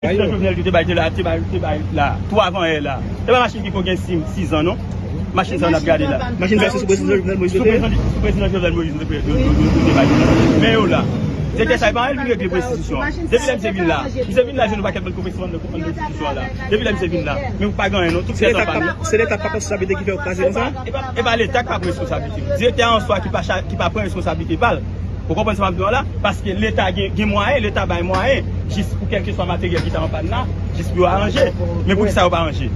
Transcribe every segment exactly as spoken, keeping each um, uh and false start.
Prezidan Jovenel te bay, te la, te bay, te bay la, twa van yè la. E pa machin ki ko gen sis, sis an, non. Machin sa n ap gade la. Machin sa se sou prezidan Jovenel Moïse te ye? Sou prezidan, sou prezidan Jovenel Moïse nou te, nou, nou, nou, nou te bay la. Men yo la. Direktè sa, e pa anyen l vin regle pou enstitisyon an. Depi lè misye vin la, misye vin la jwenn yon pakèt bann pwofesè nan konprann enstitisyon an la. Depi lè misye vin la. Men ou pa gen anyen, non. Tout kèt an pa, non. Se Leta k pa pran responsablite ki fè yo kraze konsa? E pa, e pa Leta k pa pran responsablite. Direktè an swa ki pa cha-, ki pa pran responsablite pa l. Ou konprann sa m ap di w la? Paske Leta gen, gen mwayen, Leta bay mwayen, jis pou kèlkeswa materyèl ki ta an pàn la, jis pou yo aranje. Men poukisa yo pa ranje?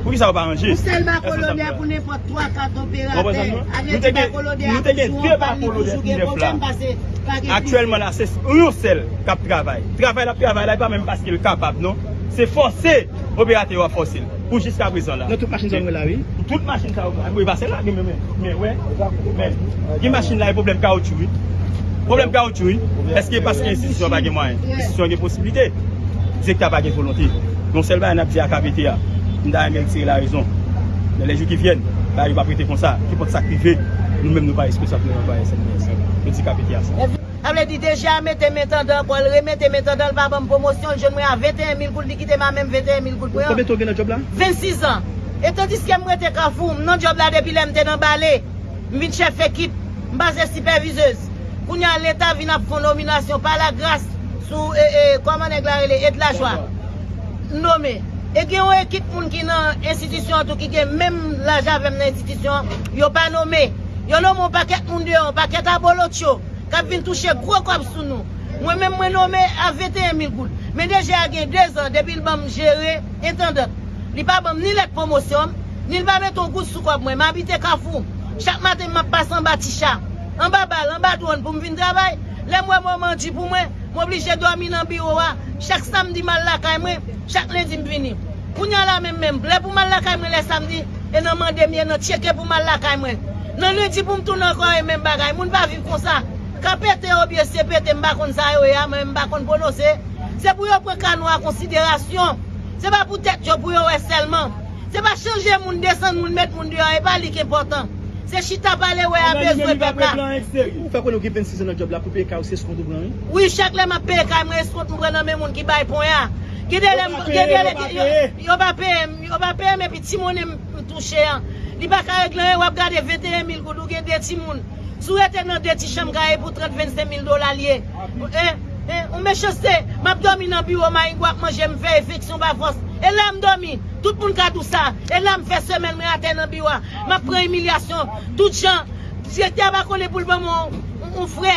Poukisa yo pa ranje? Yon sèl bako lodè pou nenpòt twa, kat operatè. Avèdi bako lodè a toujou an pàn, li toujou gen pwoblèm, pase pa gen plis. Aktyèlman la, se yon sèl k ap travay. Travay l ap travay la, e pa menm paske l kapab, non. Se fòse, operatè yo ap fòse l. Pou jiskaprezan la. Nan tout machin sa nou wè la, wi. Tout machin sa yo, wi, pase la, men, men, men, wè. Men, gen machin la, e pwoblèm kawotchou, wi. Pwoblèm kawotchou, wi. Èske paske enstitisyon pa gen mwayen? Enstitisyon gen posiblite. Direktè a pa gen volonte. Yon sèl bagay n ap di a K P T a, m ta renmen l tire larezon. Men lè jou ki vyen, bagay yo p ap rete konsa. Kenpòt sa k rive, nou menm nou pa responsab, nou pa S N P S. Nou di K P T a sa. Sa vle di D G a mete m entandan, ankò l remete m entandan, l pa ban m pwomosyon, l jwenn mwen a venteyen mil goud, li kite m a menm venteyen mil goud mwen an. Konbyen tan w gen nan djòb la? Vennsis an. E tandiske m rete Kafou, m nan djòb la depi lè m te nan Bale. M vin chèf ekip, m pase sipèvizez. Kounye a Leta vin ap fè yon nominasyon pa lagras sou, e, e, kòman nèg la rele, Ed Lajwa. M nome. E gen yon ekip moun ki nan enstitisyon an tou ki gen menm laj avè m nan enstitisyon an, yo pa nome. Yo nome yon pakèt moun deyò, yon pakèt abolotcho k ap vin touche gwo kòb sou nou. Mwen menm, mwen nome a venteyen mil goud. Men D G a gen dezan depi l ban m jere entandant. Li pa ban m ni lèt pwomosyon m, ni l pa mete yon goud sou kòb mwen. M abite Kafou. Chak maten, m ap pase anba ti cha, anba bal, anba dwòn pou m vin travay. Lè m wè moman di pou mwen, m oblije dòmi nan biwo a. Chak samdi, m al lakay mwen. Chak lendi, m vini. Kounye a la menm menm, lè pou m al lakay mwen lè samdi, e nan mande m ye, nan tcheke pou m al lakay mwen. Nan lendi pou m tounen ankò, e menm bagay. Moun pa viv konsa. K P T oubyen C P T, m pa konn sa yo ye a, mwen menm m pa konn pwononse. Se pou yo pran ka nou an konsiderasyon. Se pa pou tèt yo pou yo wè sèlman. Se pa chanje moun, desann moun, met moun deyò, e pa li k enpòtan. Se chita pale wè a bezwen pèp la. Ou fè konnen w gen vennsis an nan djòb la, pou peye kay ou se eskont ou pran, wi. Wi, chak lè m ap peye kay mwen, eskont m pran nan men moun ki bay pwen a. Gen de lè m, gen de lè yo, yo pa peye m, yo pa peye m, epi ti monnen m, m touche an, li pa ka regle anyen, w ap gade venteyen mil goud, ou gen de timoun. Si w rete nan de ti chanm kay, e pou trant, vennsenk mil dola l ye. Hein, hein, yon mechanste. M ap dòmi nan biwo, mayingo ap manje m, fè efeksyon pa fòs. E la m dòmi. Tout moun ka di w sa. E la m fè semèn mwen atè nan biwo a. M ap pran imilyasyon. Tout jan, direktè a pa konnen pou l ban mwen yon, yon, yon frè.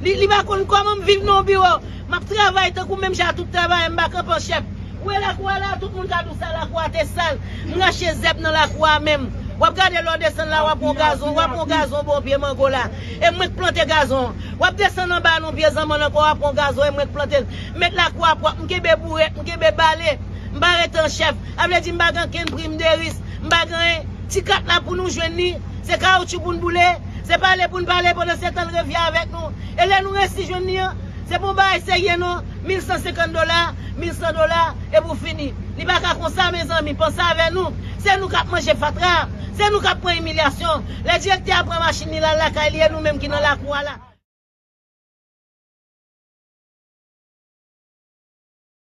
Li, li pa konn kòman m viv nan yon biwo. M ap travay tankou menm jan a tout travayè, m pa kanpe an chèf. Ou wè lakou a la, tout moun ka di w sa, lakou a te sal. M rache zèb nan lakou a menm. W ap gade lè w desann la, w ap wè yon gazon, w ap wè yon gazon bò pye mango la. E mwen k plante gazon an. W ap desann anba nan pye zanmann ankò, w ap wè yon gazon, e mwen k plante l. M met lakou a pwòp, m kenbe bourèt, m kenbe bale. M pa rete an chèf. Sa vle di m pa gen okenn prim de risk. M pa gen anyen. Ti kat la pou nou jwenn li, se kawotchou pou n boule, se pale pou n pale, pandan se tan l revye avèk nou. E lè nou resi jwenn li an, se pa yon bagay serye non. Mil san senkant dola, mil san dola, epi w fini. Li pa ka konsa, mezanmi, panse avè nou. Se nou k ap manje fatra, se nou k ap pran imilyasyon. Lè direktè a pran machin li, l al lakay li, e nou menm ki nan lakou a la.